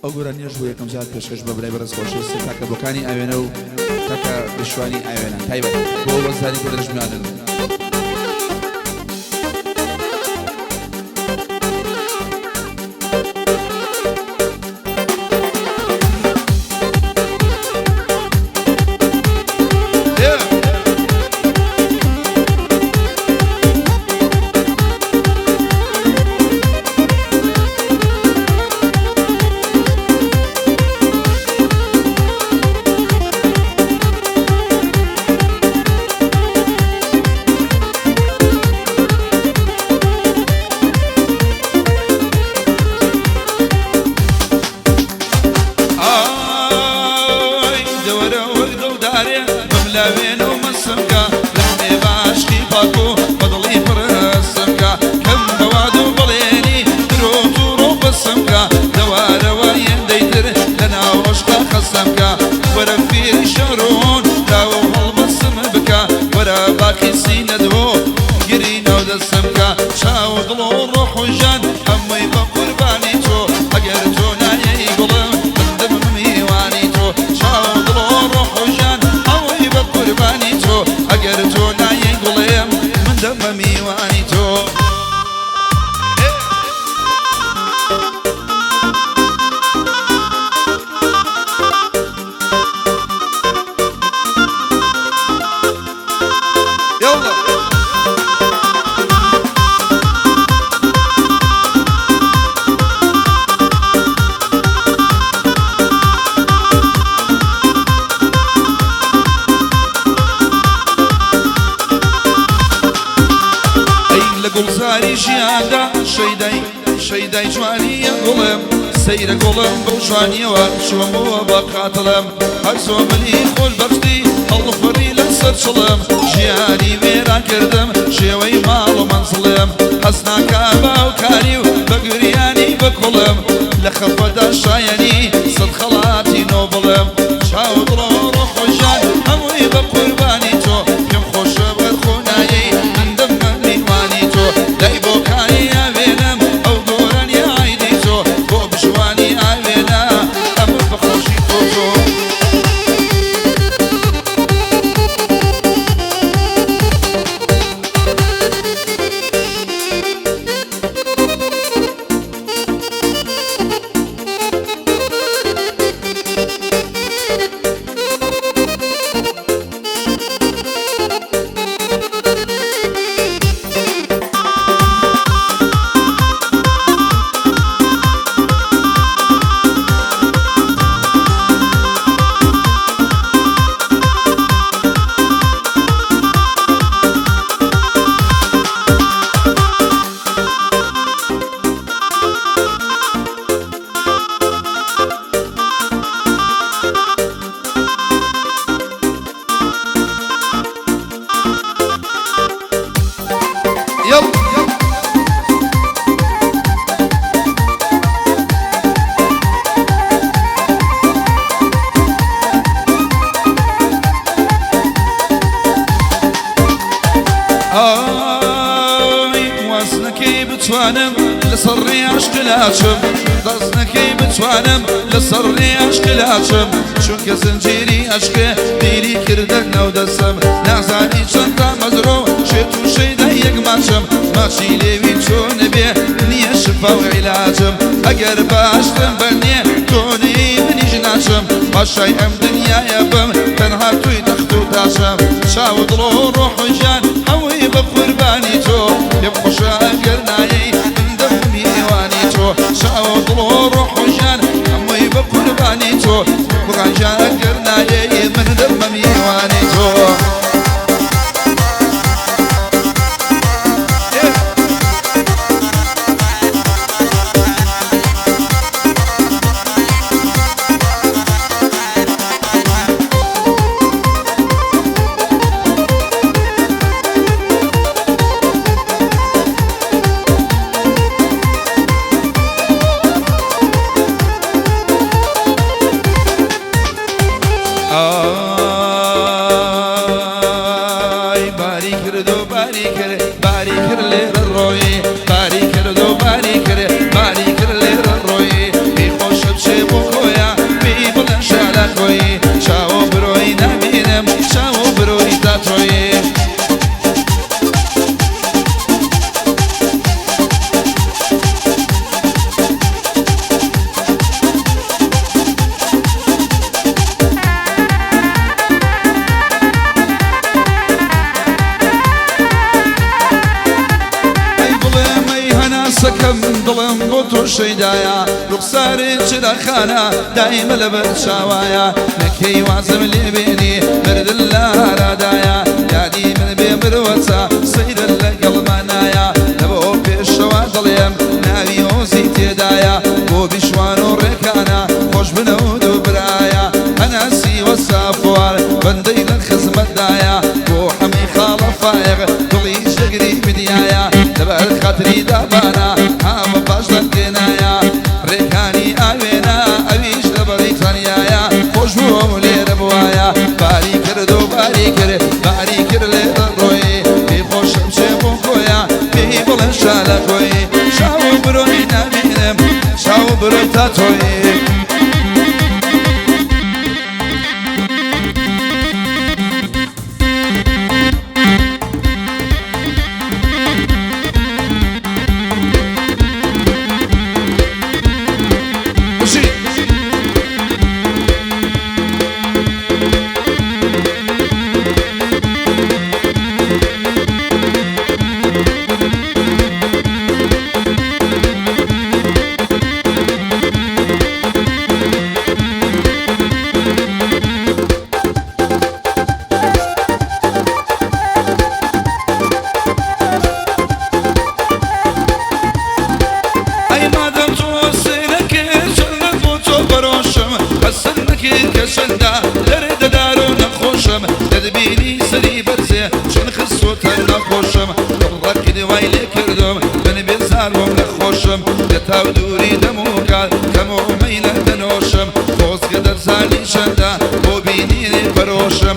ئەو گۆرانیەش بۆ یەکەم جار پێشکەش بە برای بەڕێز خۆشەویست کاکە بۆکانی ئاوێنە و کاکە بشوانی ئاوێنە تایبەت بۆ بەزداری کە درژمیانن. ئای دەوەرە وەک دڵدارێ بملاوێنە و مەسمکە لەحمێ بە عەشقی پاک و بە دڵی پڕسمکە کەم بە وعد و بەڵێنی درۆ تووڕ و بەسمکە دەوارەوە هێندەی تر لە ناو عەشقا خەسەمکە وەرە فێری شعر و هۆنراوە و هەڵبەستم بکە وەرە باخی سینەت بۆ گری ناو دەستم کە چاو و دڵ و ڕۆح و ژیان هەمووی بە قوربانی تۆ ئەگەر تۆ نایەی گوڵم من دەبم میوانی تۆ چاو و دڵ و ڕۆح و ژیان هەمووی بە قوربانی تۆ ئەگەر تۆ نایەی گوڵم من دەبمە میوانی تۆ. يلا. ئەی لە گوڵزاری ژیاندا شەیدای شەیدای جوانیە گوڵم سەیرە گوڵم بەو جوانیەوە چووەمەوە بە قاتڵم هەر زۆ منی خۆشبەختی هەڵفڕی لەسەر چڵم ژیانی وێران کردم شێوەی ماڵ و مەنزڵم هەست ناکا بە هاوکاری و بە گریانی بە کوڵم لە خەفەدا شایەنی سەد خەڵاتی نۆبڵم چاو دڵ و ڕۆح و ژیان هەمووی بە قوربانی تۆ پێم خۆشە بەر خۆنایەی من دەبمە میوانی تۆ دای بۆکانی ئاوێنەم ئەو گۆرانی ئایدی تۆ بۆ بژوانی ئاوێنە ئەمە بە خۆشی تۆ تۆ. يلا. ئای وازنەکەی بتوانم لەسەر ڕێ عەشق لاچم دەستنەکەی بتوانم لەسەر ڕێ عەشق لاچم چونکە زنجیری عەشقێ دیری کردە ناو دەستم نازانی چەند تامەزرۆ شێت و شەیدای یەک ماچم ماچی لێوی چۆنە بێ نییە شفا و عیلاجم ئەگەر باشتم بەنێ تۆ نێی منیش ناچم پاشای ئەم دنیایە بم تەنها توی تەخت و تاچم چاو و دڵ و ڕۆح و ژیان هەمووی بە قوربانی تۆ پێم خۆشە ئەگەر نایەی من دەبم میوانی تۆ چاو و دڵ و ڕۆح و ژیان هەمووی بە قوربانی تۆ بڕان ژیان ئەگەر نایەی من دەبمە میوانی تۆ. هەناسەکەم دڵم بۆ تۆ شەیدایە، ڕوخسارت چراخانە دایمە لەبەر چاوایە، نەکەی وازم لێ بێنی مردن لە ئارادایە، یادی من بێ مروەتە سەیرە لەگەڵمانایە، لە بۆ پێشەوە دەڵێم ناوی هۆزی تێدایە، بۆ بیشوان و ڕێکانە خۆش بنە و دوو برایە، هەناسی وەستا فوار بەندەی لە خزمەتدایە، بۆ حەمەی خاڵە فایەق دڵی جێگری بدیایە، لەبەر خاتری دابانە هاوە باش دەنگێنایە، ڕێکانی ئاوێنە ئەویش لە بەریتانیایە، خۆش بووە و لێرە بوایە، باری کرد و باری کرد باری کرد لێرە ڕۆی، پێی خۆشە بچێ بۆ کۆیە پێی بڵێ شالە کۆی، چاو و برۆی نابینم چاو و برۆی تا تۆی. بژی. ئەی مادەم تۆ سەیرەکرد چەندە بۆ تۆ پەرۆشم، پەسند نەکرد کە چەندە دەردەدار و نەخۆشم، دەتبینی سەری بەرزێ چۆن خستۆتە ناخۆشم، دڵ ڕەقت وای لێ کردم من بێزار بووم لە خۆشم، لە تاو دووری دەم و کات کەم و مەیلە دەنۆشم، خۆزگە دەتزانی چەندە بۆ بینینێ پەرۆشم.